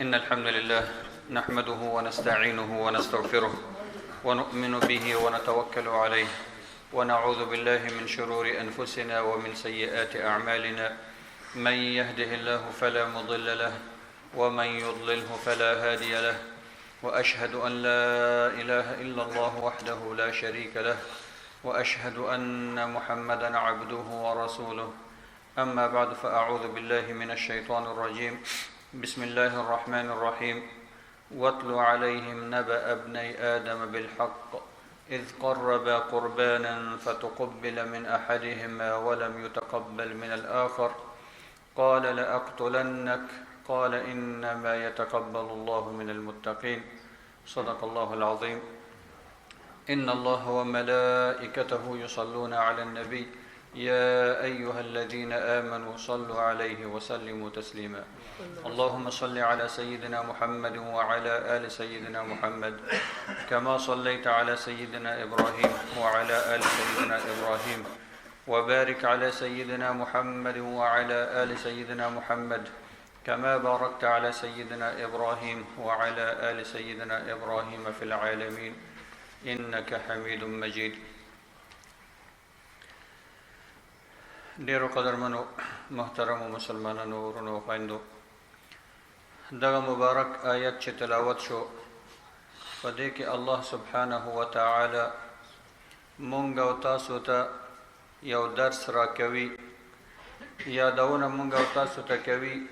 إن الحمد لله نحمده ونستعينه ونستغفره ونؤمن به ونتوكل عليه ونعوذ بالله من شرور أنفسنا ومن سيئات أعمالنا، من يهده الله فلا مضل له ومن يضلله فلا هادي له، وأشهد أن لا إله إلا الله وحده لا شريك له، وأشهد أن محمدا عبده ورسوله. أما بعد، فأعوذ بالله من الشيطان الرجيم. بسم الله الرحمن الرحيم. واتل عليهم نبأ ابني آدم بالحق إذ قربا قربانا فتقبل من أحدهما ولم يتقبل من الآخر قال لأقتلنك قال إنما يتقبل الله من المتقين. صدق الله العظيم. إن الله وملائكته يصلون على النبي يا أيها الذين آمنوا صلوا عليه وسلموا تسليما. اللهم صل على سيدنا محمد وعلى آل سيدنا محمد كما صليت على سيدنا إبراهيم وعلى آل سيدنا إبراهيم، وبارك على سيدنا محمد وعلى آل سيدنا محمد كما باركت على سيدنا إبراهيم وعلى آل سيدنا إبراهيم في العالمين إنك حميد مجيد. ډیرو قدرمنو محترمو مسلمانانو ورونو خویندو، دغه مبارک آیت چې تلاوت شو په دې کې الله سبحانه وتعالی مونږ او تاسو ته یو درس راکوي، یادونه مونږ او تاسو ته کوي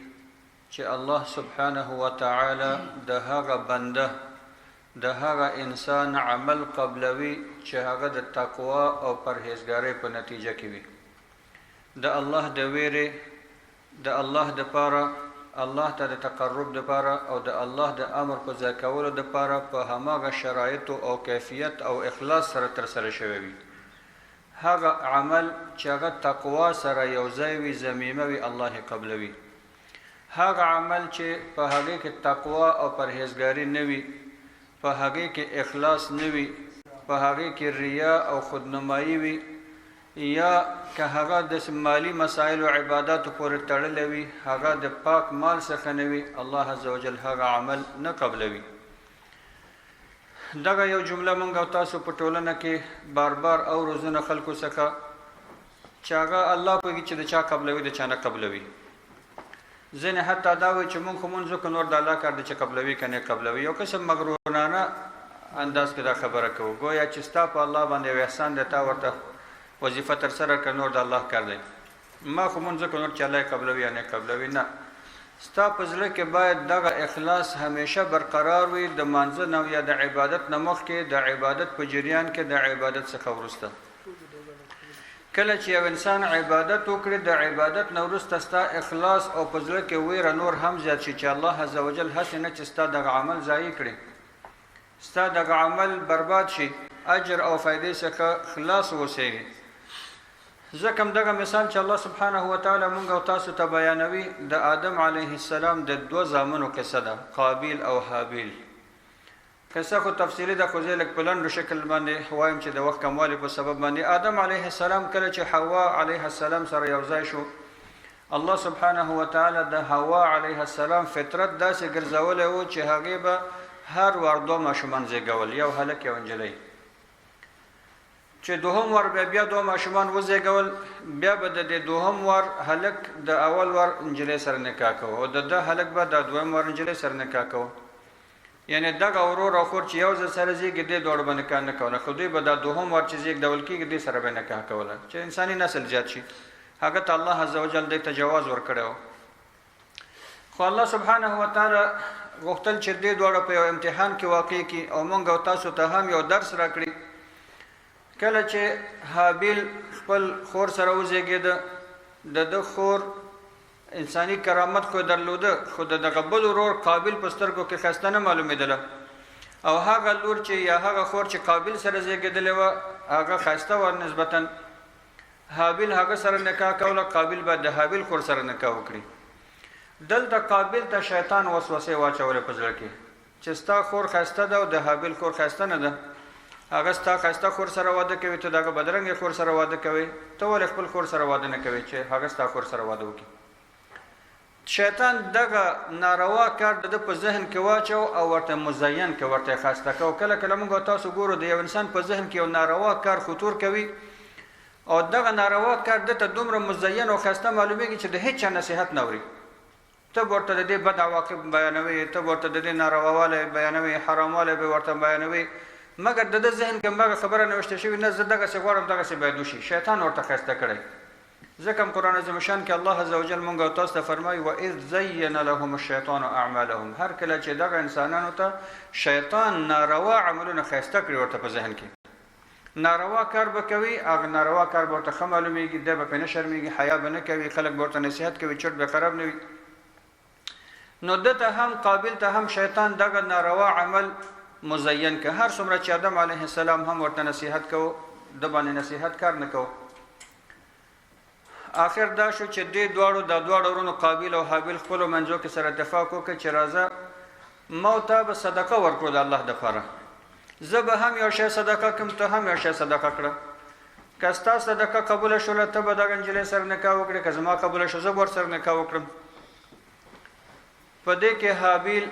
چې الله سبحانه وتعالی د هغه بنده د هغه انسان عمل قبلوي چې هغه د تقوا او پرهیزګارۍ په نتیجه کې وي، د الله د ویرې، د الله د پاره، الله ته د تقرب د پاره او د الله د امر په ځای کولو د پاره په هماغه شرایطو او کیفیت او اخلاص سره ترسره شوی وي. هغه عمل چې هغه تقوا سره یو ځای وي، ضمیمه وي، الله یې قبلوي. هغه عمل چې په هغې کې تقوا او پرهیزګاري نه وي، په هغې کې اخلاص نه وي، په هغې کې ریا او خودنمایي وي، یا که هغه د مالي مسایلو عباداتو پورې تړلی وي، هغه د پاک مال څخه نه وي، الله عز وجل هغه عمل نه قبلوي. دغه یو جمله مونږ او تاسو په ټولنه کې بار بار اورو ځینو خلکو څخه چې هغه الله پوهېږي چې د چا قبلوي د چا نه قبلوي. ځینې حتی دا وایي چې مونږ خو مونځ وکړو، نور د الله کار دی چې قبلوي که نه قبلوي. یو قسم مغرورانه انداز کې دا خبره کوو، ګویا چې ستا په الله باندې یو احسان دی، تا ورته وظیفه ترسره کړه، نور د الله کار دی، ما خو مونځ وکړو، نور چې الله یې قبلوي یا نه قبلوي. نه، ستا په زړه کې باید دغه اخلاص همیشه برقرار وي، د مانځه نه یا د عبادت نه مخکې، د عبادت په جریان کې، د عبادت څخه وروسته. کله چې یو انسان عبادت وکړي، د عبادت نه وروسته ستا اخلاص او په زړه کې ویره نور هم زیات شي چې الله عز وجل هسې نه چې ستا دغه عمل ضایع کړي، ستا دغه عمل برباد شي، اجر او فایدې څخه خلاص اوسېږي. ځکه هم دغه مثال چې الله سبحانه وتعالی مونږ او تاسو ته بیانوي، د آدم علیه السلام د دوه زامنو قصه ده، قابیل او هابیل. قصه خو تفصیلي ده، خو زه لږ په لنډو شکل باندې وایم چې د وخت کموالي په سبب باندې. آدم علیه السلام کله چې حوا علیه السلام سره یو ځای شو، الله سبحانه وتعالی د حوا علیه السلام فطرت داسې ګرځولی و چې هغې به هر وار دوه ماشومان زیږول، یو هلک یو نجلۍ. چې دوهم وار به بیا دوه ماشومان وزیږول، بیا به د دې دوهم وار هلک د اول وار نجلۍ سره نکاح کوه او د ده هلک به د دویم وار نجلۍ سره نکاح کوه. یعنې دغه ورور او خور چې یو ځل سره زیږي، دې دواړو به نکاح نه کوله، خو دوی به دا دوهم وار چې زیږدول کېږي دې سره به نکاح کوله چې انساني نسل زیات شي. هغه ته الله عز وجل دې ته جواز ورکړی و. خو الله سبحانه وتعالی غوښتل چې دې دواړو په یو امتحان کې واقع کړي او مونږ او تاسو ته هم یو درس راکړي. کله چې هابیل خپل خور سره وزیږېده، د ده خور انساني کرامت خو درلوده، خو د دغه بل ورور قابیل په سترګو کې ښایسته نه معلومېدله، او هغه لور چې یا هغه خور چې قابیل سره زیږېدلې وه هغه ښایسته وه نسبتاً. هابیل هغه سره نکاح کوله، قابیل باید د هابیل خور سره نکاح وکړي. دلته قابیل ته شیطان وسوسې واچولې په زړه کې چې ستا خور ښایسته ده او د هابیل خور ښایسته نه ده، هغه ستا ښایسته خور سره واده کوي، ته د هغه بدرنګې خور سره واده کوې، ته ولې خپل خور سره واده نه کوې چې هغه ستا خور سره واده وکړي؟ شیطان دغه ناروا کار د ده په ذهن کې واچو او ورته مزین کې ورته ښایسته کو. کله کله موږ تاسو ګورو د یو انسان په ذهن کې یو ناروا کار خطور کوي او دغه ناروا کار ده ته دومره مزین او ښایسته معلومیږي چې د هیچا نصیحت نه اوري. ته به ورته د دې بد عواقب بیانوي، ته به ورته د دې نارواوالی بیانوي، حراموالی به ورته بیانوي، مګر د ده ذهن کې هماغه خبره نوشته شوې، نه زه دغسې غواړم دغسې باید وشي. شیطان ورته ښایسته کړی. ځکه هم قرآن عظیم شان کې الله عز وجل مونږ او تاسو ته فرمایي واذ زین لهم الشیطان اعمالهم، هر کله چې دغه انسانانو ته شیطان ناروا عملونه ښایسته کړي ورته په ذهن کې ناروا کار به کوي، هغه ناروا کار به ورته ښه معلومیږي، دی به پرې نه شرمیږي، حیا به نه کوي، خلک به ورته نصیحت کوي، چرت به خراب نه وي. نو ده ته هم قابل ته هم شیطان دغه ناروا عمل مزین که. هر څومره چې آدم علیه السلام هم ورته نصیحت کوو، ده باندې نصیحت کار نه کوو. آخر دا شو چې دې دواړو دا دواړو ورونو قابیل او هابیل خپلو منځو کې سره اتفاق وکړ چې راځه ما او تا به صدقه ورکړو د الله دپاره، زه به هم یو شی صدقه کړم، ته هم یو شی صدقه کړه. که ستا صدقه قبوله شوله ته به دغه نجلۍ سره نکاح وکړې، که زما قبوله شوه زه به ورسره نکاح وکړم. په دې کې هابیل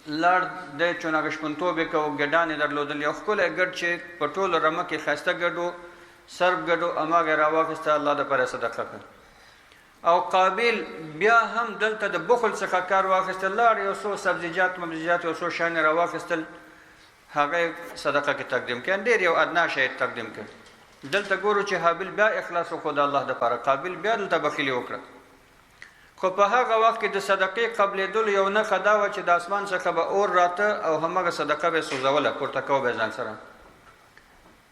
لاړ دی، چون هغه شپونتوب یې کوو، ګډان یې درلودل، یو ښکلی ګډ چې په ټولو رمه کې ښایسته ګډ و، سرب ګډ و، هماغه یې راواخیسته الله دپاره یې صدقه کړه. او قابیل بیا هم دلته د بخل څخه کار واخیسته، لاړ یو څو سبزیجات مبزیجات یو څو شیان یې راواخیستل، هغه یې صدقه کې تقدیم کړ، ډېر یو ادنا شی یې تقدیم کړ. دلته ګورو چې هابیل بیا اخلاص وښود د الله دپاره، قابیل بیا دلته بخیلي وکړه. خو په هغه وخت کې د صدقې قبلېدلو یو نښه دا وه چې د اسمان څخه به اور راته او هماغه صدقه به یې سوځوله، پورته کوه به یې ځان سره.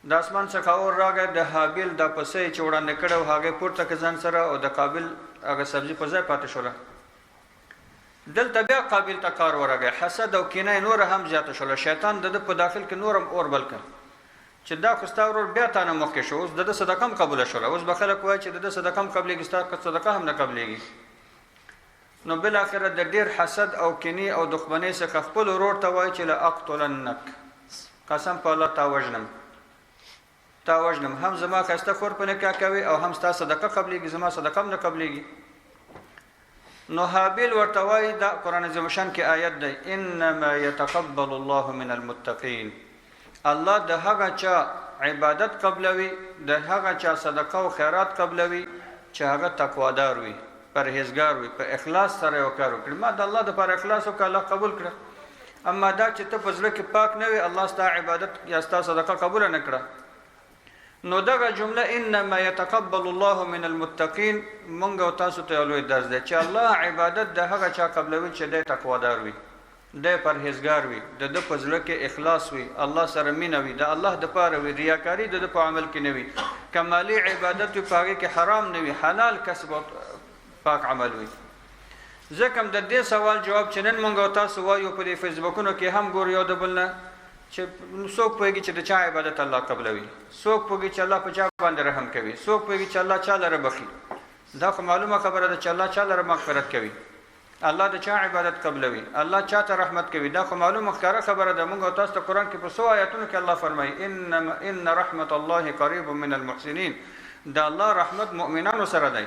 د اسمان څخه اور راغی، د هابیل دا پسه یې چې وړاندې کړی و هغې پورته کړ ځان سره او د قابیل هغه سبزي په ځای پاتې شوله. دلته بیا قابیل ته کار ورغی، حسد او کینه یې نوره هم زیاته شوله، شیطان د ده په داخل کې نور هم اور بل کړ چې دا خو ستا ورور بیا تا نه مخکې شو، اوس د ده صدقه هم قبوله شوله، اوس به خلک وایي چې د ده صدقه هم قبلېږي، ستا صدقه هم نه قبلېږي. نو بالاخره د ډېر حسد او کینې او دښمنۍ څخه خپل ورور ته وایي چې لاقتلنک، قسم په الله تا وژنم، تا وژنم، هم زما ښایسته خور په نکاح کوي او هم ستا صدقه قبلېږي، زما صدقه هم نه قبلېږي. نو هابیل ورته وایي، دا قرآن عظیم الشان کې آیت دی، انما یتقبل الله من المتقین، الله د هغه چا عبادت قبلوي، د هغه چا صدقه او خیرات قبلوي چې هغه تقوادار وي، پرهیزګار وي، په اخلاص سره یو کار وکړي. ما د الله دپاره اخلاص وکړ، الله قبول کړه. اما دا چې ته په زړه کې پاک نه وې، الله ستا عبادت یا ستا صدقه قبوله نه کړه. نو دغه جمله انما يتقبل الله من المتقین مونږ او تاسو ته یو لوی درس دی چې الله عبادت د هغه چا قبلوي چې دی تقوادار وي، دی پرهیزګار وي، د ده په زړه کې اخلاص وي، الله سره مینه وي، د الله دپاره وي، ریاکاري د ده په عمل کې نه وي، که مالي عبادت وي په هغې کې حرام نه وي، حلال کسب او پاک عمل وي. ځکه هم د دې سوال جواب چې نن مونږ او تاسو وایو په دې فیسبوکونو کې هم ګورو یو د بل نه چې څوک پوهېږي چې د چا عبادت الله قبلوي، څوک پوهېږي چې الله په چا باندې رحم کوي، څوک پوهېږي چې الله چا لره بخي. دا خو معلومه خبره ده چې الله چا لره مغفرت کوي، الله د چا عبادت قبلوي، الله چا ته رحمت کوي، دا خو معلومه ښکاره خبره ده. مونږ او تاسو ته قرآن کې په څو آیاتونو کې الله فرمایي ان رحمت الله قریب من المحسنین، د الله رحمت مؤمنانو سره دی.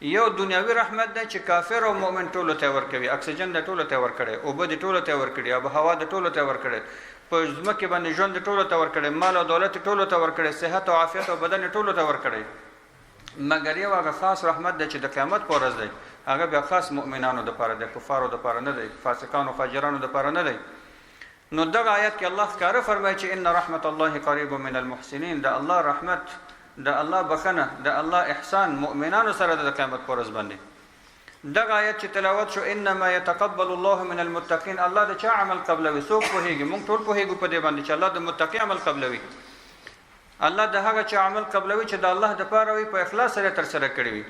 یو دنیاوي رحمت دی چې کافر او مؤمن ټولو ته ورکوي، اکسیجن د ټولو ته ورکړی، اوبه د ټولو ته ورکړي، آب هوا د ټولو ته ورکړی، په ځمکې باندې ژوند د ټولو ته ورکړی، مال او دولت ټولو ته ورکړی، صحت او عافیت او بدن ټولو ته ورکړی. مګر یو هغه خاص رحمت دی چې د قیامت په ورځ دی، هغه بیا خاص مؤمنانو دپاره دی، کفارو دپاره نه دی، فاسقانو فاجرانو دپاره نه دی. نو دغه آیت کې الله ښکاره فرمایي چې ان رحمت الله قریب من المحسنین، د الله رحمت، د الله بخښنه، د الله احسان مؤمنانو سره د قیامت په ورځ باندې. دغه آیت چې تلاوت شو انما يتقبل الله من المتقین، الله د چا عمل قبلوي؟ څوک پوهېږي؟ مونږ ټول پوهېږو په دې باندې چې الله د متقي عمل قبلوي. الله د هغه چا عمل قبلوي چې د الله دپاره وي، په اخلاص سره ترسره کړی وي.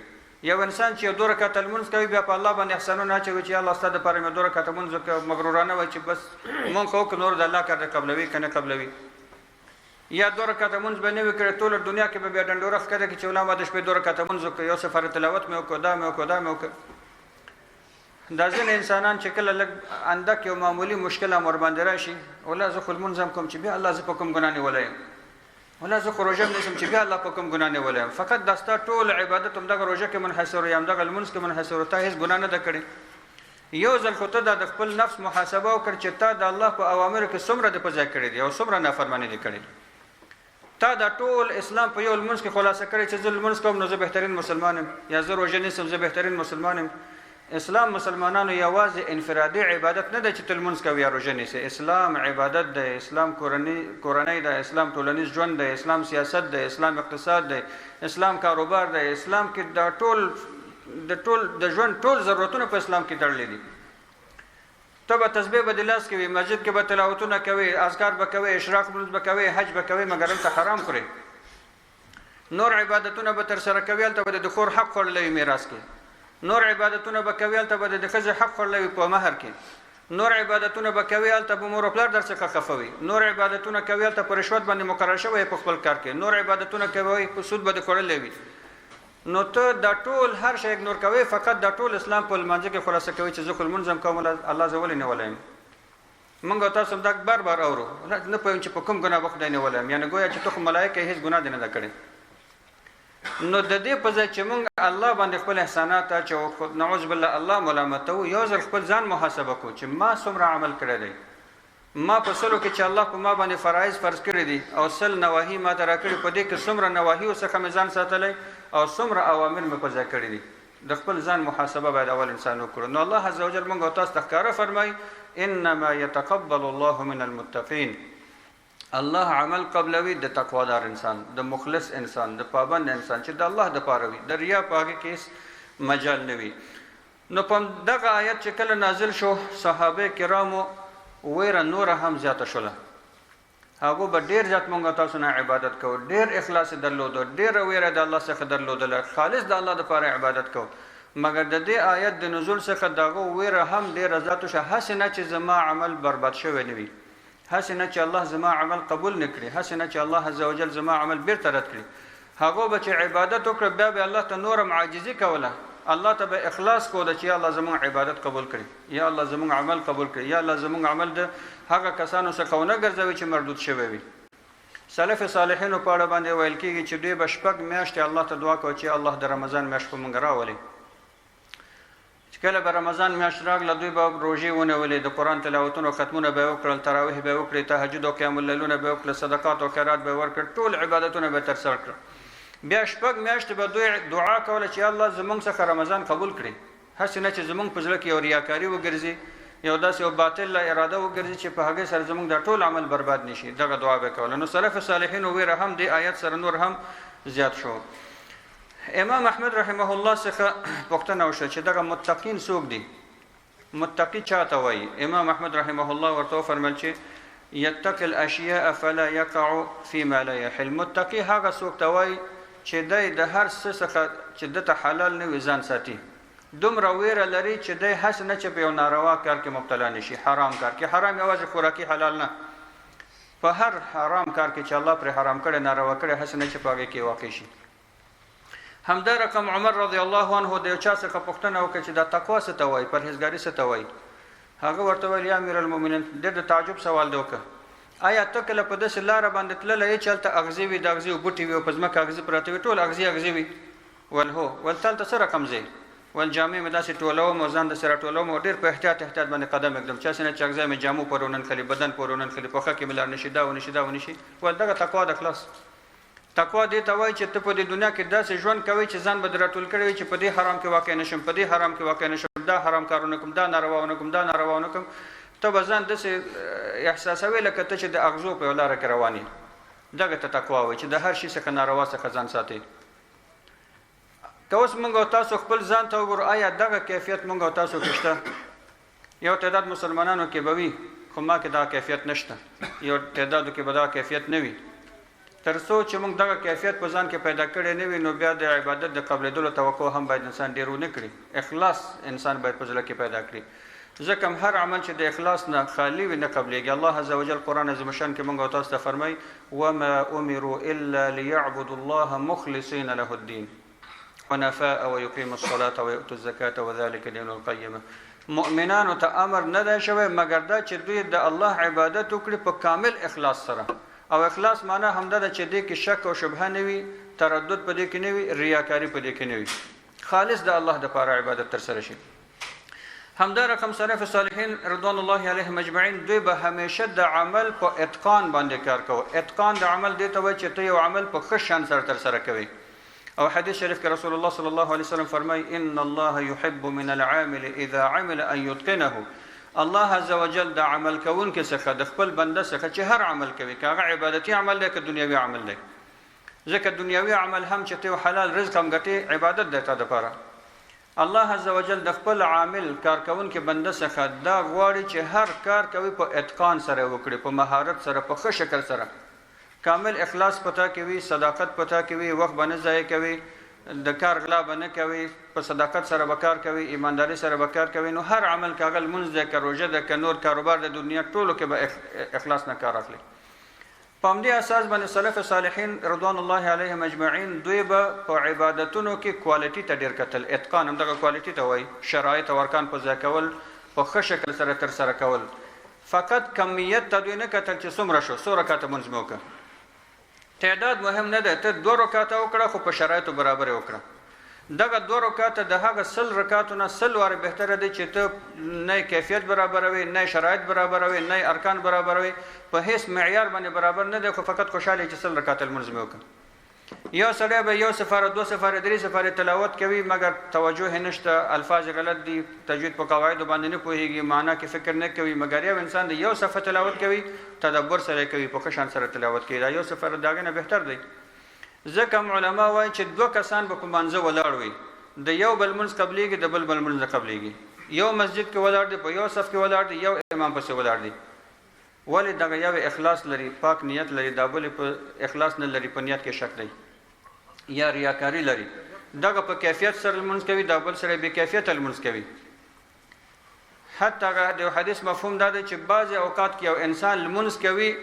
یو انسان چې یو دوه رکعته لمونځ کوي بیا په الله باندې احسانونه اچوي چې الله ستا دپاره مې دوه رکعته لمونځ وکړ، مغرورانه وایي چې بس مونږ خو وکړو، نور د الله کار دی، قبلوي که نه قبلوي. یا دوه رکعته لمونځ به نه وي کړی، ټوله دنیا کې به بیا ډنډوره ښکته کړي چې ولا ما د شپې دوه رکعته لمونځ وکړ، یو سفر تلاوت مې وکړ، دا مې وکړ، دا مې وکړ. دا ځینې انسانان چې کله لږ اندک یو معمولي مشکل هم ورباندې راشي، ولا زه خو لمونځ هم کوم چې بیا الله زه په کوم ګناه نیولی یم، ولا زه خو روژه هم نیسم چې بیا الله په کوم ګناه نیولی یم. فقط دا ستا ټول عبادت همدغه روژه کې منحصر یا همدغه لمونځ کې منحصر، تا هېڅ ګناه نه ده کړې. یو ځل خو ته دا د خپل نفس محاسبه وکړه چې تا د الله په اوامرو کې څومره د په ځای کړي دي او څومره نافرماني دي کړې. تا دا ټول اسلام په یو لمونځ کې خلاصه کړی چې زه لمونځ کوم نو زه بهترین مسلمان یم، یا زه روژه نیسم زه بهترین مسلمان یم. اسلام مسلمانانو یوازې انفرادي عبادت نه دی چې ته لمونځ کوې یا روژه نیسې. اسلام عبادت دی، اسلام کورنۍ ده، اسلام ټولنیز ژوند دی، اسلام سیاست دی، اسلام اقتصاد دی، اسلام کاروبار دی. اسلام کې دا ټول د ټول د ژوند ټول ضرورتونه په اسلام کې تړلي دي. ته به تسبیح به د لاس کې وي، مسجد کې به تلاوتونه کوې، اذکار به کوې، اشراق لمونځ به کوې، حج به کوې، مګر هلته حرام خورې. نور عبادتونه به ترسره کوې، هلته به د خور حق خوړلی وي میراث کې. نور عبادتونه به کوې، هلته به د ښځې حق خوړلی وي په مهر کې. نور عبادتونه به کوې، هلته به مور او پلار در څخه خفه وي. نور عبادتونه کوې، هلته په رشوت باندې مقرر شوی په خپل کار کې. نور عبادتونه کوې، په سود به دې خوړلی وي. نو ته دا ټول هر شی اګنور کوې، فقط دا ټول اسلام په لمانځه کې خلاصه کوې چې زه خو لمونځ هم کوم، الله زه ولې نیولی یم؟ موږ او تاسو هم دا بار بار اورو، نه پوهېږم چې په کوم ګناه به خدای نیولی یم. یعنې ګویا چې ته خو ملایکه یې، هېڅ ګناه دې نه ده کړې. نو د دې په ځای چې موږ الله باندې خپل احسانات اچوو، نعوذ بالله الله ملامتوو، یو ځل خپل ځان محاسبه کړو چې ما څومره عمل کړی دی. ما په سلو کې چې الله په ما باندې فرایض فرض کړي دي او 100 نواهي ما ته راکړي، په دې کې څومره نواهیو څخه مې ځان ساتلی او څومره اوامر مې په ځای کړي دي. د خپل ځان محاسبه باید اول انسان وکړو. نو الله عز وجل موږ او تاسو ته ښکاره فرمایي انما يتقبل الله من المتقین. الله عمل قبلوي د تقوادار انسان، د مخلص انسان، د پابند انسان چې د الله دپاره وي، د ریا په هغې کې هېڅ مجال نه وي. نو په دغه آیت چې کله نازل شو، صحابه کرامو ویره نوره هم زیاته شوله. هغو به ډېر زیات مونږ تاسو نه عبادت کوو، ډېر اخلاص یې درلودو، ډېره ویره د الله څخه درلودله، خالص د الله دپاره عبادت کوو. مګر د دې آیت د نزول څخه د هغو ویره هم ډېره زیاته شوه، هسې نه چې زما عمل برباد شوی نه وي، هسې نه چې الله زما عمل قبول نه کړي، هسې نه چې الله عز وجل زما عمل بیرته رد کړي. هغو به چې عبادت وکړ، بیا به الله ته نور هم عاجزي کوله، الله ته به اخلاص کوله چې یا الله زموږ عبادت قبول کړي، یا الله زموږ عمل قبول کړي، یا الله زموږ عمل د هغه کسانو څخه ونه ګرځوي چې مردود شوی وي. سلف صالحینو په اړه باندې ویل کېږي چې دوی به 6 میاشتې الله ته دعا کوي چې الله د رمضان میاشت په موږ راولي. چې کله به رمضان میاشت راغله، دوی به روژې ونیولې، د قرآن تلاوتونو ختمونه به یې وکړل، تراویح به یې وکړې، تهجد او قیام اللیلونه به یې وکړل، صدقات او خیرات به یې ورکړل، ټول عبادتونه به یې ترسره کړل. بیا 6 میاشتې به دوی دعا کوله چې الله زموږ څخه رمضان قبول کړي، هسې نه چې زموږ په زړه کې یو ریاکاري وګرځي، یو داسې یو باطل اراده وګرځي چې په هغې سره زموږ دا ټول عمل برباد نشي. دغه دعا به کوله. نو سلف صالحینو ویره هم دې آیت سره نور هم زیات شو. امام احمد رحمه الله څخه پوښتنه وشوه چې دغه متقین څوک دي، متقي چاته وایي؟ امام احمد رحمه الله ورته وفرمیل چې یتقي الاشیاء فلا یقع فيما لا يحل. متقي هغه څوک ته وایي چې دی د هر څه څخه چې ده ته حلال نه وي ځان ساتي، دومره ویره لري چې دی هسې نه چې په یو ناروا کار کې مبتلا نه شي، حرام کار کې. حرام یوازې خوراکي حلال نه، په هر حرام کار کې چې الله پرې حرام کړی، ناروا کړی، هسې نه چې په هغې کې واقع شي. همدا رقم عمر رضی الله عنه د یو چا څخه پوښتنه وکړه چې دا تقوا څه ته وایي، پرهېزګاري څه ته وایي؟ هغه ورته ویل یا امیر المؤمنین، ډېر د تعجب سوال دی وکړه، آیا ته کله په داسې لاره باندې تللی یې چې هلته اغزي وي، د اغزیو بوټي وي او په ځمکه اغزي پراته وي، ټول اغزي اغزي وي؟ ویل هو. ویل ته هلته څه رقم ځې؟ ویل جامې مې داسې ټولوم او ځان داسې راټولوم او ډېر په احتیاط احتیاط باندې قدم ږدم چې هسې نه چې اغزی مې جامو پورې ونه نښلي، بدن پورې ونه نښلي، پښه کې مې لاړ نه شي، دا ونه شي، دا ونه شي. ویل دغه تقوا ده خلاص. تقوا دې ته وایي چې ته په دې دنیا کې داسې ژوند کوې چې ځان به دې راټول کړی وي چې په دې حرام کې واقع نه شم، په دې حرام کې واقع نه شم، دا حرام کار ونه کوم، دا ناروا ونه کوم، دا ناروا ونه کوم. ته به ځان داسې احساسوې لکه ته چې د اغزو په یوه لاره کې روان یې. دغه ته تقوا وایي چې د هر شي څخه ناروا څخه ځان ساتې. که اوس موږ او تاسو خپل ځان ته وګورو، آیا دغه کیفیت موږ او تاسو کې شته؟ یو تعداد مسلمانانو کې به وي، خو ما کې دا کیفیت نشته، یو تعدادو کې به دا کیفیت نه وي. تر څو چې موږ دغه کیفیت په ځان کې پیدا کړی نه وي، نو بیا د عبادت د قبلېدلو توقع هم باید انسان ډېر ونه کړي. اخلاص انسان باید په زړه کې پیدا کړي، ځکه هر عمل چې د اخلاص نه خالي وي نه قبلېږي. الله عز وجل قرآن عظیم الشان کې موږ او تاسو ته فرمایي وما امروا الا ليعبدوا الله مخلصین له الدین حنفاء ويقيموا الصلاة ويؤتوا الزكاة وذلك دین القیمة. مؤمنانو ته امر نه دی شوی مګر دا چې دوی د الله عبادت وکړي په کامل اخلاص سره، او اخلاص معنا همدا ده چې دې کې شک او شبهه نه وي، تردد په دې کې نه وي، ریاکاري په دې کې نه وي، خالص د الله دپاره عبادت ترسره شي. همدا رقم سلف صالحین رضوان الله علیهم اجمعین دوی به همیشه د عمل په اتقان باندې کار کوو. اتقان د عمل دې ته وایي چې ته یو عمل په ښه شان سره ترسره کوې. او حدیث شریف کې رسول الله صلی الله علیه وسلم فرمایي ان الله يحب من العامل اذا عمل ان يتقنه. الله عز وجل د عمل کوونکي څخه، د خپل بنده څخه چې هر عمل کوي، که هغه عبادتي عمل دی که دنیوي عمل دی، ځکه دنیوي عمل هم چې ته یو حلال رزق هم ګټې عبادت دی تا دپاره. الله عز وجل د خپل عامل کارکوونکي بنده څخه دا غواړي چې هر کار کوي په اتقان سره وکړي، په مهارت سره، په ښه شکل سره، کامل اخلاص په تا کې وي، صداقت په تا کې وي، وخت به نه ضایع کوي، د کار غلا به نه کوي، په صداقت سره به کار کوي، ایمانداري سره به کار کوي. نو هر عمل که هغه لمونځ دی، که روژه ده، که نور کاروبار دی، دنیا ټولو کې به اخلاص نه کار اخلي. په همدې اساس باندې سلف صالحین رضوان الله علیهم اجمعین دوی به په عبادتونو کې کوالټي ته ډېر کتل. اتقان همدغه کوالټي ته وایي، شرایط او ارکان په ځای کول، په ښه شکل سره ترسره کول. فقط کمیت ته دوی نه کتل چې څومره شو، څو رکعته لمونځ مې وکړ، تعداد مهم نه دی، ته دوه رکعته وکړه خو په شرایطو برابر یې وکړه. دغه دوه رکعته د هغه 100 رکعتو نه 100 وارې بهتره دی چې ته نه کیفیت برابروې، نه شرایط برابروې، نه ارکان برابروې، په هیڅ معیار باندې برابر نه دی، خو فقط خوشحاله یې چې 100 رکعته لمونځ مې وکړ. یو سړی به یو سفاره، دوه سفاره، درې سفاره تلاوت کوي، مګر توجه یې نشته، الفاظ یې غلط دي، تجوید په قواعدو باندې نه پوهېږي، معنا کې فکر نه کوي. مګر یو انسان د یو صفحه تلاوت کوي، تدبر سره کوي، په ښه شان سره تلاوت کوي، دا یو سفاره د هغې نه بهتر دی. ځکه هم علما وایي چې دوه کسان به په مانځه ولاړ وي، د یو بل لمونځ قبلېږي، د بل بل لمونځ نه قبلېږي. یو مسجد کې ولاړ دی، په یو صف کې ولاړ دی، یو امام پسې ولاړ دی. ولې؟ دغه یو اخلاص لري، پاک نیت لري، دا بل په اخلاص نه لري، په نیت کې شک دی یا ریاکاري لري. دغه په کیفیت سره لمونځ کوي، دا بل سره بې کیفیته لمونځ کوي. حتی هغه د حدیث مفهوم دا دی چې بعضې اوقات کې یو انسان لمونځ کوي،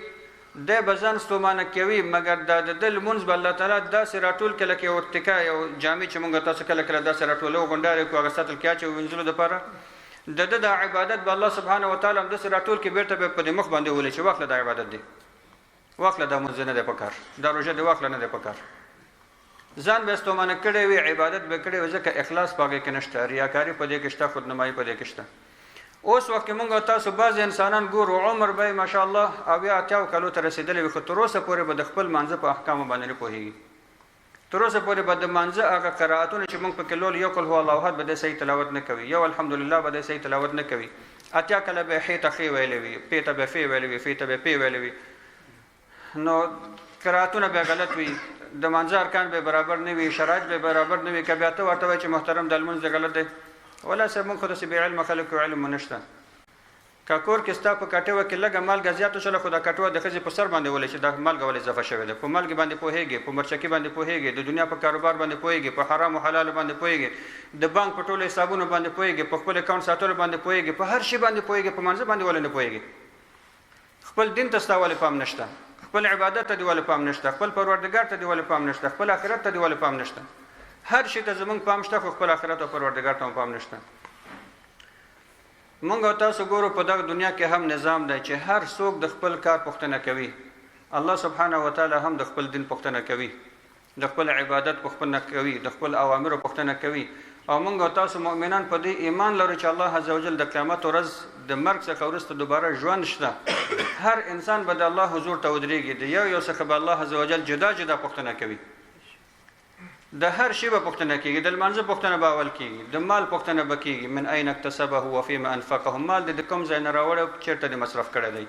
دی به ځان ستومانه کوي، مګر دا د ده لمونځ به الله تعالی داسې راټول کړي لکه یو تکه، یو جامې چې مونږ تاسو کله کله داسې راټولو، غونډارې کړو، هغه سطل کې اچوو وینځلو دپاره. د ده دا عبادت به الله سبحانه وتعالی همداسې راټول کړي، بېرته به په دې مخ باندې وولي چې واخله دا عبادت دی، واخله دا لمونځ نه دی پکار، دا روژه دی واخله نه دی پکار. ځان به ستومانه کړی وي، عبادت به کړی وي، ځکه اخلاص په هغې کې نشته، ریاکاري په دې کې شته، خودنمایي په دې کې شته. اوس وخت کې مونږ تاسو بعضې انسانان ګورو، عمر به یې ماشاءالله 70 80 کلو ته رسېدلی وي، خو تر اوسه پورې به د خپل مانځه په احکامو باندې نه پوهېږي. تر اوسه پورې به د مانځه هغه قرائتونه چې مونږ پکې لولو، یو قل هو الله احد به دی صحیح تلاوت نه کوي، یو الحمدلله به دی صحیح تلاوت نه کوي، 80 کله به یې ښې ته ښې ویلې وي، پې ته به فې ویلې وي، فې ته به پې ویلې وي، نو قرائتونه به غلط وي، د مانځه ارکان به برابر نه وي، شرایط به برابر نه وي. که بیا ته ورته وایې چې محترم دا لمونځ دی غلط دی، ولا صاحب مونږ خو داسې بې علمه خلک یو، علم مو نشته. که کور کې ستا په کټوه کې لږه مالګه زیاته شوله، خو دا کټوه د ښځې په سر باندې ولې چې دا مالګه ولې اضافه شوې ده، په مالګې باندې پوهېږې، په مرچکي باندې پوهېږې، د دنیا په کاروبار باندې پوهېږې، په حرام او حلالو باندې پوهېږې، د بانک په ټولو حسابونو باندې پوهېږې، په خپل اکاونټ ساتلو باندې پوهېږې، په هر شي باندې پوهېږې، په مانځه باندې ولې نه پوهېږې؟ خپل دین ته ستا ولې پام نشته؟ خپل عبادت ته دې ولې پام نشته؟ خپل پروردګار ته دې ولې پام نشته؟ خپل آخرت ته دې ولې پام نشته؟ هر شي ته زمونږ پام شته، خو خپل آخرت او پروردګار ته مو پام نشته. مونږ او تاسو ګورو په دغه دنیا کې هم نظام دی چې هر څوک د خپل کار پوښتنه کوي، الله سبحانه وتعالی هم د خپل دین پوښتنه کوي، د خپل عبادت پوښتنه کوي، د خپل اوامرو پوښتنه کوي. او مونږ او تاسو مؤمنان په دې ایمان لرو چې الله عزوجل د قیامت ورځ د مرګ څخه وروسته دوباره ژوند شته. هر انسان به د الله حضور ته ودرېږي، د یو یو څخه به الله عزوجل جدا جدا پوښتنه کوي، د هر شی به پوښتنه کیږي، د لمانځه پوښتنه به اول کیږي، د مال پوښتنه به کیږي، من اين اکتسبه وفيما انفقه، مال دې د کوم ځای نه راوړی، چېرته دې مصرف کړی دی.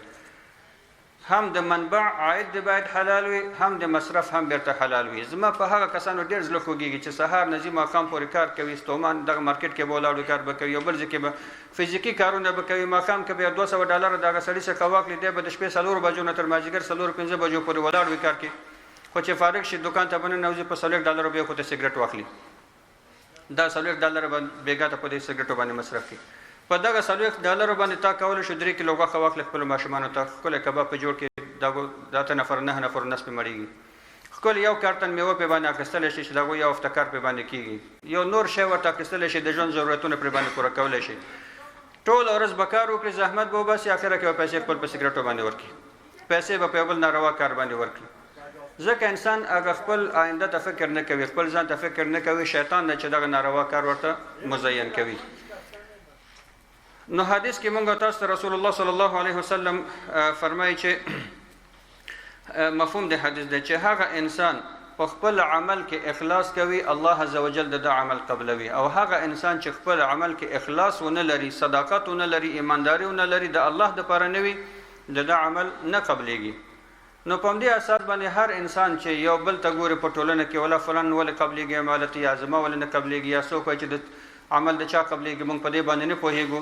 هم د منبع عاید دې باید حلال وي، هم د مصرف هم بیرته حلال وي. زما په هغه کسانو ډېر زړه خوږېږي چې سهار نه ځي ماښام پورې کار کوي، ستومان دغه مارکیټ کې به ولاړ وي، کار به کوي، یو بل ځای کې به فزیکي کارونه به کوي، ماښام کې به یو $200 د هغه سړي څخه واخلي، دی به د شپې 4 بجو نه تر مازدیګر 4 5 بجو پورې ولاړ وي کار کې، خو چې فارغ شي دوکان ته به ننوځي، په $40 به یې خو ته سګرټ واخلي، دا $40 به بېګا ته په دې سګرټو باندې مصرف کړي. په دغه $40 باندې تا کولی شو 3 کیلو غوښه واخلې خپلو ماشومانو ته، ښکلی کباب په جوړ کړې، دا 8 نفر 9 نفرو نس پې مړېږي، ښکلی یو کارتن میوه پې باندې اخیستلی شي چې د هغوی یو هفته کار پې باندې کېږي، یو نور شی ورته اخیستلی شي، د ژوند ضرورتونه پرې باندې پوره کولی شي. ټوله ورځ به کار وکړي، زحمت به وباسي، اخره کې به پیسې خپل په سګرټو باندې ورکړي. پیسې به په یو بل ناروا کار باندې ورکړي. ځکه انسان هغه خپل آینده ته فکر نه کوي، خپل ځان ته فکر نه کوي، شیطان دی چې دغه ناروا کار ورته مزین کوي. نو حدیث کې مونږ تاسو ته رسول الله صلی الله علیه وسلم فرمایي چې مفهوم د حدیث دی چې هغه انسان په خپل عمل کې اخلاص کوي، الله عز وجل د ده عمل قبلوي، او هغه انسان چې خپل عمل کې اخلاص ونه لري، صداقت ونه لري، ایمانداري ونه لري، د الله دپاره نه وي، د ده عمل نه قبلیږي. نو په همدې اساس باندې هر انسان چې یو بل ته ګوري په ټولنه کې، ولا فلان ولې قبلیږي عملت، یا زما ولې نه قبلیږي، یا څوک وایي چې د عمل د چا قبلیږي، موږ په دې باندې نه پوهیږو،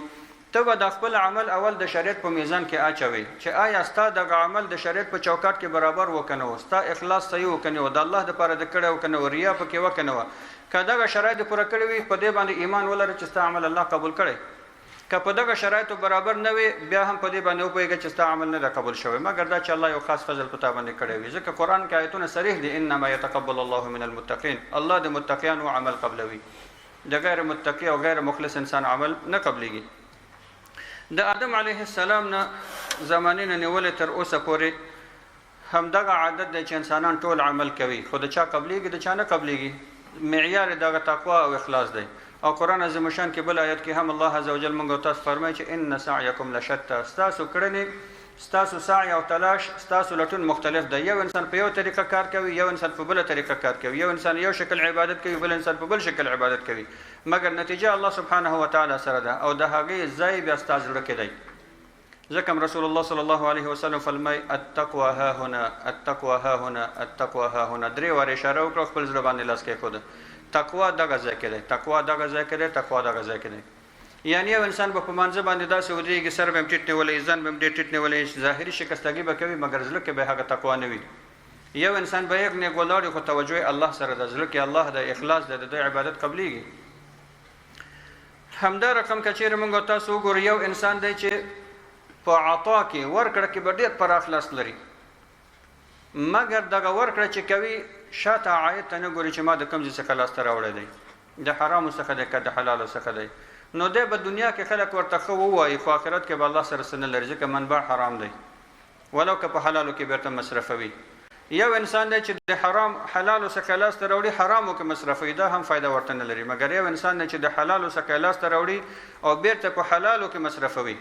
ته به د خپل عمل اول د شریعت په میزان کې اچوي چې آیا ستا دغه عمل د شریعت په چوکاټ کې برابر و که نه و، ستا اخلاص صحیح و که نه و، د الله دپاره د کړی و که نه و، ریا پکې وه که نه وه. که دغه شرایط دې پوره کړي وي، په دې باندې ایمان ولره چې ستا عمل الله قبول کړی. که په دغه شرایطو برابر نه وي، بیا هم په دې باندې وپوهېږه چې ستا عمل نه دی قبول شوی، مګر دا چې الله یو خاص فضل په تا باندې کړی وي. ځکه قرآن کې آیتونه صریح دي، انما یتقبل الله من المتقین، الله د متقیانو عمل قبلوي، د غیر متقی او غیر مخلص انسان عمل نه قبلیږي. د آدم علیه السلام نه زمانې نه نیولې تر اوسه پورې همدغه عادت دی چې انسانان ټول عمل کوي، خو د چا قبلیږي د چا نه قبلیږي، معیار دغه تقوا او اخلاص دی. او قرآن عظیم الشان کې بل آیت کې هم الله عز وجل موږ تاسو فرمایي چې ان سعیکم لشتی، ستاسو کړنې، ستاسو سعی او تلاش، ستاسو لټون مختلف دی. یو انسان په یو طریقه کار کوي، یو انسان په بله طریقه کار کوي، یو انسان یو شکل عبادت کوي، بل انسان په بل شکل عبادت کوي، مګر نتیجه الله سبحانه وتعالی سره ده او د هغې ځای بیا ستا زړه کې دی. ځکه رسول الله صلی الله علیه وسلم فرمایي التقوی ها هنا، التقوی ها هنا، التقوی ها هنا، درې وارې اشاره وکړه، خپل زړه باندې لاس کېښوده. تقوا دغه ځای کې دی، تقوا دغه ځای کې دی، تقوا دغه ځای کې دی. یعنی یو انسان به په مانځه باندې داسې ودرېږي، سر به یې ټیټ نیولی، ځان به یې ډېر ټیټ نیولی، ظاهري شکستګي به کوي، مګر زړه کې به هغه تقوا نه وي. یو انسان به یې نېغ ولاړ وي، خو توجه یې الله سره ده، زړه کې الله دی، اخلاص دی، د ده عبادت قبلیږي. همدا رقم که چیرې موږ تاسو وګورو، یو انسان دی چې په عطا کې، ورکړه کې به ډېر پراخ لاس لري، مګر دغه ورکړه چې کوي شاته عاید ته نه ګوري چې ما د کوم ځای څخه لاسته راوړی دی، د حرامو څخه دی که د حلالو څخه دی. نو دی به دنیا کې خلک ورته ښه ووایي، خو آخرت کې به الله سره څه نه لري، ځکه منبع حرام دی، ولو که په حلالو کې بیرته مصرفوي. یو انسان دی چې د حرام حلالو څخه لاسته راوړي، حرامو کې مصرفوي، دا هم فایده ورته نه لري. مګر یو انسان دی چې د حلالو څخه لاسته راوړي او بیرته په حلالو کې مصرفوي،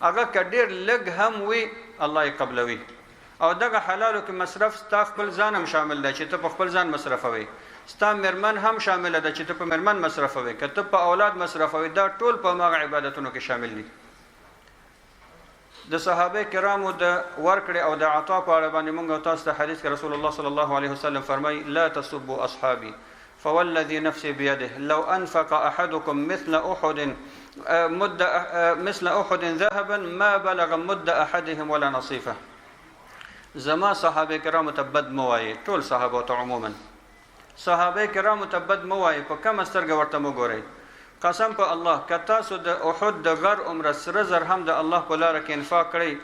هغه که ډېر لږ هم وي الله یې قبلوي. او دغه حلالو کې مصرف ستا خپل ځان هم شامل دی چې ته په خپل ځان مصرفوي، ستا میرمن هم شامله ده چې ته په میرمن مصرفوي، که ته په اولاد مصرفوي، دا ټول په هماغه عبادتونو کې شامل دي. د صحابه کرامو د ورکړې او د عطا په اړه باندې مونږ تاسو ته حدیث کې رسول الله صلی الله علیه وسلم فرمایي لا تسبوا اصحابي فوالذي نفسي بيده لو انفق احدكم مثل احد مد مثل احد ذهبا ما بلغ مد احدهم ولا نصيفه. زما صحابه کرامو ته بد مه وایئ، ټول صحابه ته عموما صحابه کرامو ته بد مه وایئ، په کمه سترګه ورته مه ګورئ. قسم په الله که تاسو د احد د غر عمره سره زر هم د الله په لاره کې انفاق کړئ،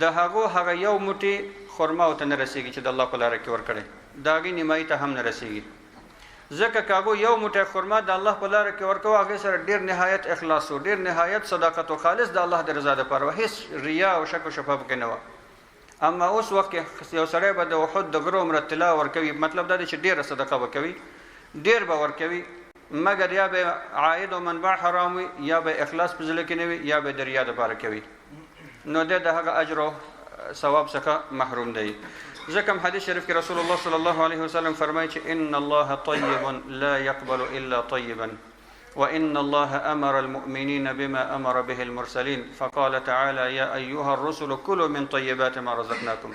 د هغو هغه یو موټی خرما ورته نه رسېږي چې د الله په لاره کې ورکړئ، د هغې نیمایي ته هم نه رسېږي. ځکه که هغو یو موټی خرما د الله په لاره کې ورکوه، هغې سره ډېر نهایت اخلاص و، ډېر نهایت صداقت و، خالص د الله د رضا دپاره وه، هېڅ ریا او شک و شبهه پکې نه وه. اما اوس وخت کې یو سړی به د احد د غره عمره طلا ورکوي، مطلب دا دی چې ډېره صدقه به کوي، ډېر به ورکوي، مګر یا به عاید او منبع حرام وي، یا به اخلاص په زړه کې نه وي، یا به د ریا دپاره کوي، نو دی د هغه اجر او ثواب څخه محروم دی. ځکه هم حدیث شریف کې رسول الله صلی الله علیه وسلم فرمایي چې ان الله طیب لا يقبل الا طیبا وإن الله أمر المؤمنين بما أمر به المرسلين فقال تعالى يا أيها الرسل كلوا من طيبات ما رزقناكم.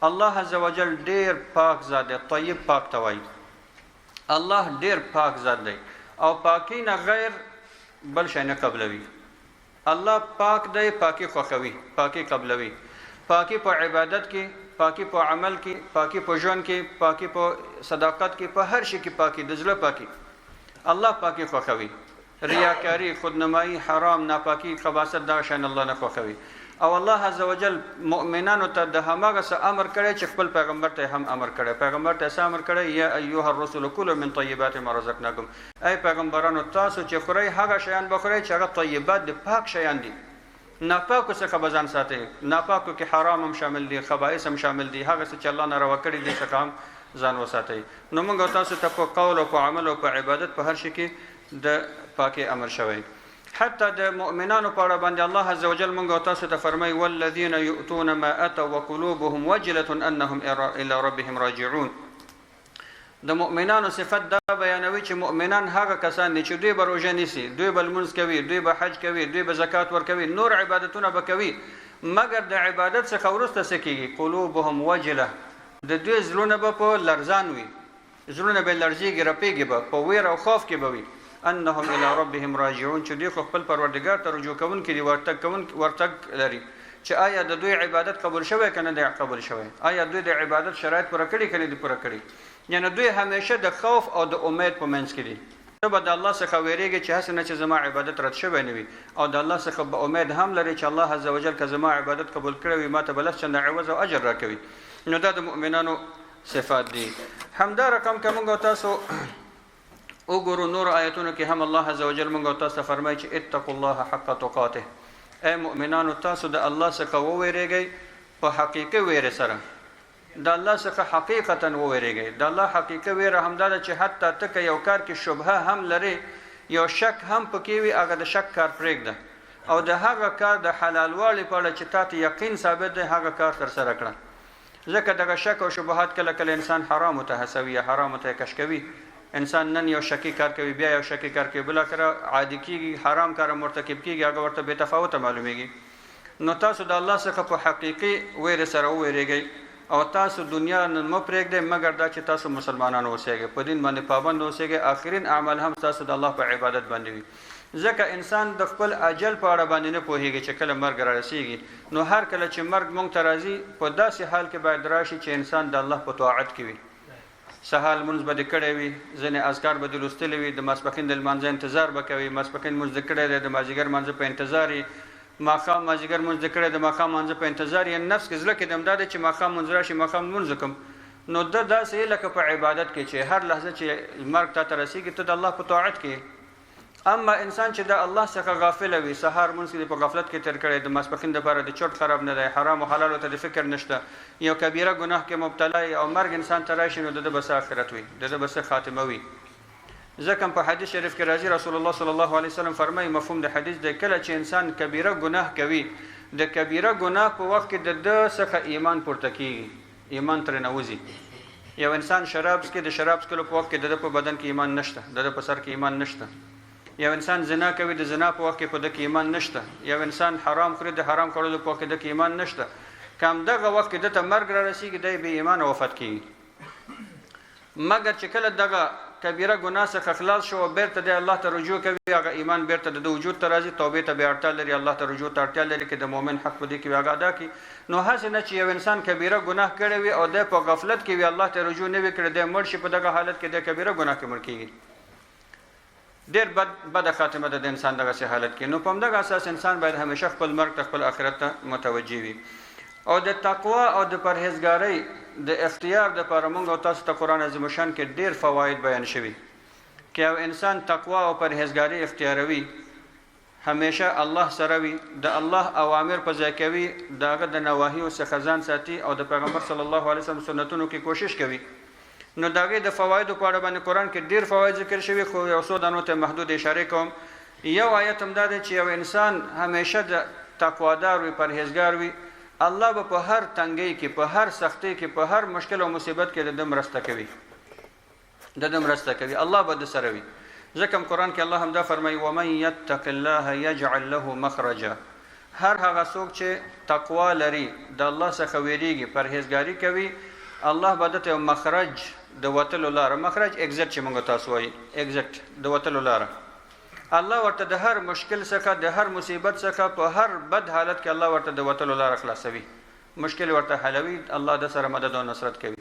الله عز وجل ډیر پاک ذات دی، طیب پاک ته وایي. الله ډیر پاک ذات دی او پاکی نه غیر بل شی نه قبلوي. الله پاک دی، پاکی خوښوي، پاکی قبلوي. پاکی په عبادت کې، پاکی په عمل کې، پاکی په ژوند کې، پاکی په صداقت کې، په هر شي کې پاکی، د زړه پاکی. الله پاکی خوښوي. ریاکاری، خودنمایی، حرام، ناپاکی، خباثت، دغه شیان الله نه خوښوي. او الله عز وجل مؤمنانو ته د هماغه څه امر کړی چې خپل پیغمبر ته هم امر کړی. پیغمبر ته څه امر کړی؟ یا ایها الرسل کلوا من طیبات ما رزقناکم. ای پیغمبرانو، تاسو چې خورئ هغه شیان به خورئ چې هغه طیبات دي، پاک شیان دي. ناپاکو څخه به ځان ساتئ. ناپاکو کې حرام هم شامل دي، خبائث هم شامل دي، هغه څه چې الله ناروا کړي دي څخه هم ځان وساتئ. نو موږ او تاسو ته په قول او په عمل او په عبادت په هر شي کې د پاکۍ امر شوی. حتی د مؤمنانو په اړه باندې الله عز وجل موږ او تاسو ته فرمایي والذین یؤتون ما اتوا وقلوبهم وجلة انهم الی ربهم راجعون. د مؤمنانو صفت دا بیانوي چې مؤمنان هغه کسان دي چې دوی به روژه نیسي، دوی به لمونځ کوي، دوی به حج کوي، دوی به زکات ورکوي، نور عبادتونه به کوي، مګر د عبادت څخه وروسته څه کیږي؟ قلوبهم وجله، د دوی زړونه به په لرزان وي، زړونه به لړزیږي، رپیږي به، په ویر او خوف کې به وي. انهم الی ربهم راجعون، چې دوی خو خپل پروردګار ته رجوع کوونکي دي، ورتګ لري، چې آیا د دوی عبادت قبول شوی که نه دی قبول شوی، آیا دوی د عبادت شرایط پوره کړي که نه دي پوره کړي. یعنی دوی همیشه د خوف او د امید په منځ کې دي. ته به د الله څخه ویریږي چې هسې نه چې زما عبادت رد شوی نه وي، او د الله څخه به امید هم لري چې الله عز وجل که زما عبادت قبول کړی وي ما ته به لس چنده عوض او اجر راکوي. نو دا د مؤمنانو صفات دي. همدا رقم که موږ او تاسو وګورو نور آیتونو کې هم الله عز وجل موږ او تاسو ته فرمایي چې اتقوا الله حق تقاته، ای مؤمنانو تاسو د الله څخه وویریږئ په حقیقي ویرې سره، د الله څخه حقیقتا وویریږئ. د الله حقیقي ویره همدا ده چې حتی ته که یو کار کې شبهه هم لرې، یو شک هم پکې وي، هغه د شک کار پرېږده او د هغه کار د حلالوالي په اړه چې تا ته یقین ثابت دی هغه کار ترسره کړه. ځکه دغه شک او شبهات کله کله انسان حرامو ته هڅوي یا حرامو ته یې کش کوي. انسان نن یو شکي کار کوي، بیا یو شکي کار کوي، بالاخره عادي کیږي، حرام کار مرتکب کیږي، هغه ورته بې تفاوته معلومیږي. نو تاسو د الله څخه په حقیقي ویرې سره وویریږئ او تاسو دنیا نن مه پرېږدئ مګر دا چې تاسو مسلمانان اوسئ، په دین باندې پابند اوسئ، آخرین اعمال هم تاسو د الله په عبادت باندې وي. ځکه انسان د خپل اجل په اړه باندې نه پوهیږي چې کله مرګ را رسیږي. نو هر کله چې مرګ مونږ ته راځي په داسې حال کې باید راشي چې انسان د الله په طاعت کې وي. سهار لمونځ به دې کړی وي، ځینې اذکار به دې لوستلي وي، د ماسپښین د لمانځه انتظار به کوي، ماسپښین لمونځ دې کړی دی د مازدیګر لمانځه په انتظار یې، ماښام مازدیګر لمونځ دې کړی د ماښام لمانځه په انتظار یې، نفس کې زړه کې دې همدا دی چې ماښام لمونځ راشي ماښام لمونځ وکړم. نو ده داسې یې لکه په عبادت کې چې هر لحظه چې مرګ تا ته رسیږي ته د الله په طاعت کې. اما انسان چې د الله څخه غافل وي، سهار لمونځ کې په غفلت کې تېر کړی، د ماسپښین دپاره د چرت خراب نه دی، حرام او حلالو ته د فکر نشته، یو کبیره ګناه کې مبتلا او مرګ انسان ته راشي، نو د ده به څه آخرت وي، د ده به څه خاتمه وي. ځکه په حدیث شریف کې راځي رسول الله صلی الله علیه وسلم فرمایي، مفهوم د حدیث دی، کله چې انسان کبیره ګناه کوي، د کبیره ګناه په وخت کې د ده څخه ایمان پورته کیږي، ایمان ترې نه وځي. یو انسان شراب څکي، د شراب څکلو په وخت کې د ده په بدن کې ایمان نشته، د ده په سر کې ایمان نشته. یو انسان زنا کوي، د زنا په وخت کې په ده کې ایمان نشته. یو انسان حرام خوري، د حرام خوړلو په وخت کې ده کې ایمان نشته. که همدغه وخت کې ده ته مرګ را رسیږي، دی بې ایمانه وفات کیږي. مګر چې کله دغه کبیره ګناه څخه خلاص شو او بیرته دی الله ته رجوع کوي، هغه ایمان بیرته د ده وجود ته راځي، توبې ته بیا اړتیا لري، الله ته رجوع ته اړتیا لري، که د مؤمن حق په دې کې وي هغه ادا کړي. نو هسې نه چې یو انسان کبیره ګناه کړې وي او دی په غفلت کې وي، الله ته رجوع نه وي کړې، دی مړ شي په دغه حالت کې، دی کبیره ګناه کې مړ کیږي. ډېر بده خاتمه ده د انسان دغسې حالت کې. نو په همدغه اساس انسان باید همیشه خپل مرګ ته، خپل آخرت ته متوجه وي. او د تقوا او د پرهیزګارۍ د اختیار دپاره مونږ او تاسو ته قرآن عظیم الشان کې ډېر فواید بیان شوي. که یو انسان تقوا او پرهیزګاري اختیاروي، همیشه الله سره وي، د الله اوامر په ځای کوي، د هغه د نواهیو څخه ځان ساتي او د پیغمبر صلی الله علیه وسلم سنتونو کې کوشش کوي، نو د هغې د فوایدو په اړه باندې قرآن کې ډېر فواید ذکر شوي، خو یو څو دانو ته محدود اشاره کوم. یو آیت هم دا دی چې یو انسان همیشه د تقوادار وي، پرهیزګار وي، الله به په هر تنګۍ کې، په هر سختۍ کې، په هر مشکل او مصیبت کې د ده مرسته کوي، د ده مرسته کوي، الله به د سره وي. ځکه هم قرآن کې الله همدا فرمایي، ومن یتق الله یجعل له مخرجا. هر هغه څوک چې تقوا لري، د الله څخه ویریږي، پرهیزګاري کوي، الله به ده ته یو مخرج د وتلو لاره، مخرج exit چې موږ تاسو وایي، exit د وتلو لاره، الله ورته د هر مشکل څخه، د هر مصیبت څخه، په هر بد حالت کې الله ورته د وتلو لاره خلاصوي، مشکل ورته حلوي، الله د سره مدد او نصرت کوي.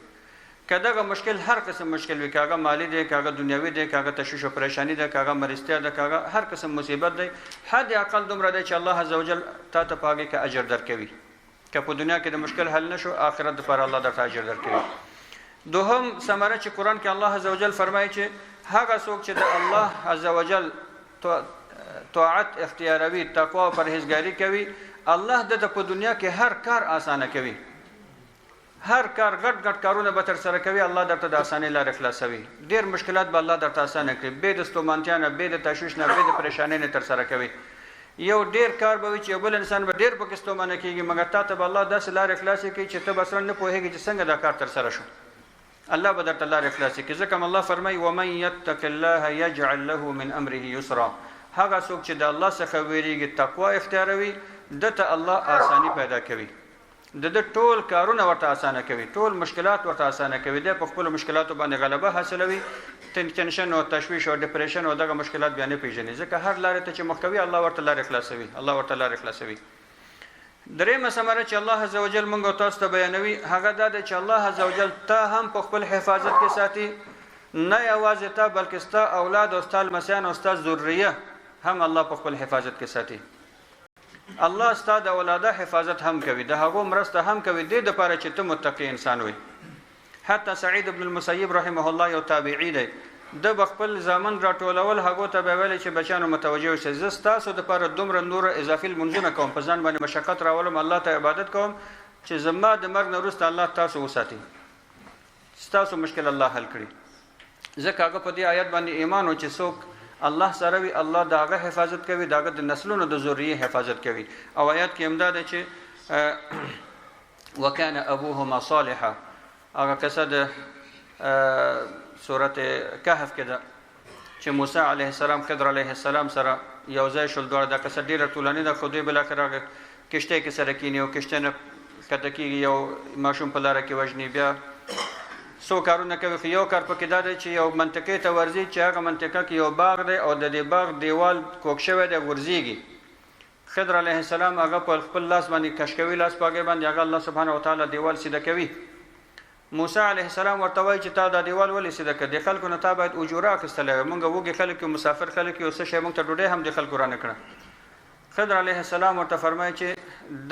که دغه مشکل هر قسم مشکل وي، که هغه مالي دی، که هغه دنیوي دی، که هغه تشویش او پریشانی ده، که هغه مرستیا ده، که هغه هر قسم مصیبت دی، حد اقل دومره دی چې الله عزوجل تا ته په هغې کې اجر درکوي. که په دنیا کې د مشکل حل نه شو، آخرت دپاره الله درته اجر درکوي. دوهم ثمره چې قرآن کې الله عزوجل فرمایي چې هغه څوک چې د الله عزوجل طاعت اختیاروي، تقوا او پرهیزګاري کوي، الله ده ته په دنیا کې هر کار اسانه کوي. هر کار، غټ غټ کارونه به ترسره کوي، الله درته د اسانۍ لارې خلاصوي. ډېر مشکلات به الله درته اسانه کړي، بې د ستومانتیا نه، بې د تشویش نه، بې د پریشانۍ نه ترسره کوي. یو ډېر کار به وي چې یو بل انسان به ډېر پکې ستومانه کېږي، مګر تا ته به الله داسې لارې خلاصې کړي چې ته به اصلا نه پوهېږې چې څنګه دا کار ترسره شو. الله به درته لارې خلاصې کړي. ځکه هم الله فرمایي ومن یتق الله یجعل له من امره یسرا. هغه څوک چې د الله څخه ویریږي، تقوا اختیاروي، ده ته الله آساني پیدا کوي، د ده ټول کارونه ورته اسانه کوي، ټول مشکلات ورته اسانه کوي. دی په خپلو مشکلاتو باندې غلبه حاصلوي، ټینشن او تشویش او ډپریشن او دغه مشکلات بیا نه پیژني، ځکه هر لارې ته چې مخ کوي الله ورته لارې خلاصوي، الله ورته لارې خلاصوي. درېیمه ثمره چې الله عز وجل موږ او تاسو ته بیانوي هغه دا ده چې الله عز وجل تا هم په خپل حفاظت کې ساتي، نه یوازې تا بلکې ستا اولاد او ستا لمسیان او ستا ذریه هم الله په خپل حفاظت کې ساتي. الله ستا د اولاده حفاظت هم کوي، د هغو مرسته هم کوي، دې دپاره چې ته متقي انسان وي. حتی سعید بن المسیب رحمه الله یو تابعي دی، ده به خپل زامن راټولول، هغو ته به ویل چې بچیانو متوجه اوسئ، زه ستاسو دپاره دومره نور اضافي لمونځونه کوم، په ځان باندې مشقت راولم، الله ته عبادت کوم چې زما د مرګ نه وروسته الله تاسو وساتي، ستاسو مشکل الله حل کړي. ځکه هغه په دې آیت باندې ایمان و چې څوک الله سره وي الله د هغه حفاظت کوي، د هغه د نسلونو د ذریې حفاظت کوي. او آیات کې همدا ده چې وکان ابوهما صالحا، هغه قصه د سورت کهف کې ده چې موسی علیه السلام خضر علیه السلام سره یو ځای شول دواړه. دا قصه ډېره ټولنې ده، خو دوی بالاخره هغه کښتۍ کې سره کښېني او کښتۍ نه ښکته کېږي، یو ماشوم په لاره کې وژني، بیا څو کارونه کوي. خو یو کار پکې دا دی چې یو منطقې ته ورځي چې هغه منطقه کې یو باغ دی او د دې باغ دیوال کوږ شوی دی، غورځېږي. خضر علیه السلام هغه په خپل لاس باندې کش کوي، لاس په هغې باندې هغه الله سبحانه وتعالی دیوال سیده کوي. موسی علیه السلام ورته وایي چې تا دا دیوال ولې سیده کړ؟ د خلکو نه تا باید اجوره اخیستلی وای، موږ وږي خلک یو، مسافر خلک یو، څه شی موږ ته ډوډۍ هم د خلکو رانه کړه. خضر علیه السلام ورته فرمایي چې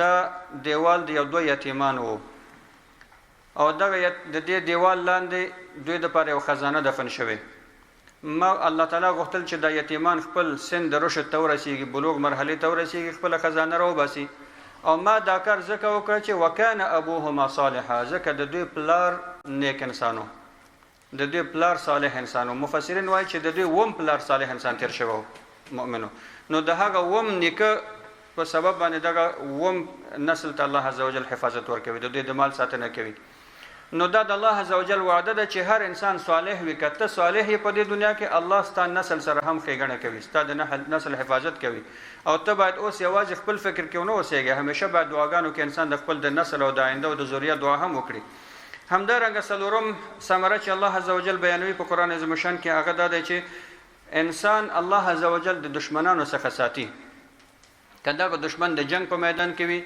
دا دیوال د یو دوه یتیمان وو او دغه د دې دیوال لاندې دوی دپاره یو خزانه دفن شوې. ما الله تعالی غوښتل چې دا یتیمان خپل سن د رشد ته ورسیږي، بلوغ مرحلې ته ورسیږي، خپله خزانه راوباسي. او ما دا کار ځکه وکړ چې وکان ابوهما صالحا، ځکه د دوی پلار نیک انسانو، د دوی پلار صالح انسانو. مفسرین وایي چې د دوی وم پلار صالح انسان تیر شوی و، مؤمنو. نو د هغه وم نیکه په سبب باندې دغه وم نسل ته الله عز وجل حفاظت ورکوي، د دوی د مال ساتنه کوي. نو دا د الله عز وجل وعده ده چې هر انسان صالح وي، که ته صالح یې په دې دنیا کې الله ستا نسل سره هم ښېګڼه کوي، ستا د نسل حفاظت کوي. او ته باید اوس یوازې خپل فکر کې ونه اوسېږې، همیشه باید دعاګانو کې انسان د خپل د نسل او د آینده او د ذریه دعا هم وکړي. همدارنګه څلورم ثمره چې الله عز وجل بیانوي په قرآن عظیم الشان کې هغه دا دی چې انسان الله عز وجل د دشمنانو څخه ساتي. که دغه دشمن د جنګ په میدان کې وي،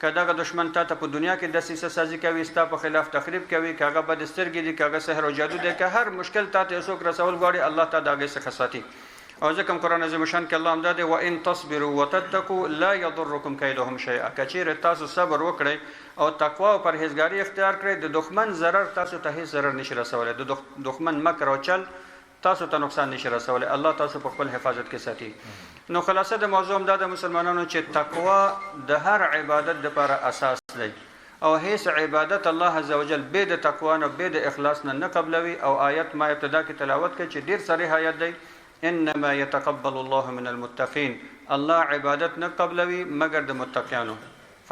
که دغه دشمن تا ته په دنیا کې دسیسه سازي کوي، ستا په خلاف تخریب کوي، که هغه بد سترګې دي، که هغه سحر او جادو دی، که هر مشکل تا ته یو څوک رسول غواړي، الله تا د هغې څخه ساتي. او ځکه هم قرآن عظیم الشان کې الله همدا دی وان تصبروا وتتقوا لا یضرکم کیدهم شیئا، که چیرې تاسو صبر وکړئ او تقوا او پرهیزګاري اختیار کړئ، د دښمن ضرر تاسو ته هیڅ ضرر نشي رسولی، د دښمن مکر او چل تاسو ته نقصان نشي رسولی، الله تاسو په خپل حفاظت کې ساتي. نو خلاصه د موضوع هم دا ده مسلمانانو چې تقوا د هر عبادت دپاره اساس دی، او هیڅ عبادت الله عز وجل بې د تقوا نه بې د اخلاص نه نه قبلوي. او آیت ما ابتدا کې تلاوت کړ چې ډېر صریح آیت دی، انما يتقبل الله من المتقین، الله عبادت نه قبلوي مګر د متقیانو،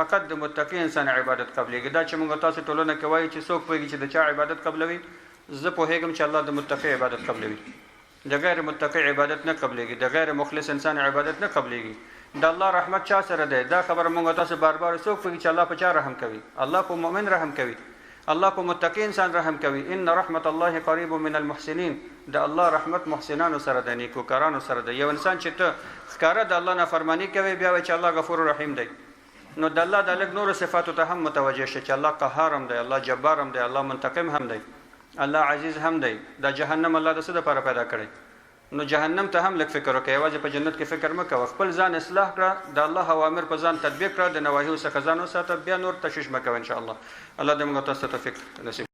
فقط د متقي انسان عبادت قبلېږي. دا چې موږ تاسو ټولنه کې وایو چې څوک پوهېږي چې د چا عبادت قبلوي، زه پوهېږم چې الله د متقي عبادت قبلوي، د غیر متقي عبادت نه قبلېږي، د غیر مخلص انسان عبادت نه قبلېږي. د الله رحمت چا سره دی؟ دا خبره موږ تاسو بار بار څوک پوهېږي چې الله په چا رحم کوي؟ الله په مؤمن رحم کوي، الله په متقي انسان رحم کوي. ان رحمت الله قریب من المحسنین، د الله رحمت محسنانو سره دی، نیکوکارانو سره دی. یو انسان چې ته ښکاره د الله نافرماني کوي، بیا وایي چې الله غفور رحیم دی، نو د الله د لږ نورو صفاتو ته هم متوجه شي چې الله قهار هم دی، الله جبار هم دی، الله منتقم هم دی، الله عزیز هم دی. دا جهنم الله د څه دپاره پیدا کړی؟ نو جهنم ته هم لږ فکر وکړه، یوازې په جنت کې فکر مه کوه. خپل ځان اصلاح کړه، د الله اوامر په ځان تطبیق کړه، د نواهیو څخه ځان وساته، بیا نور تشویش مه کوه ان شاء الله. الله دې موږ تاسو ته توفیق نصیب.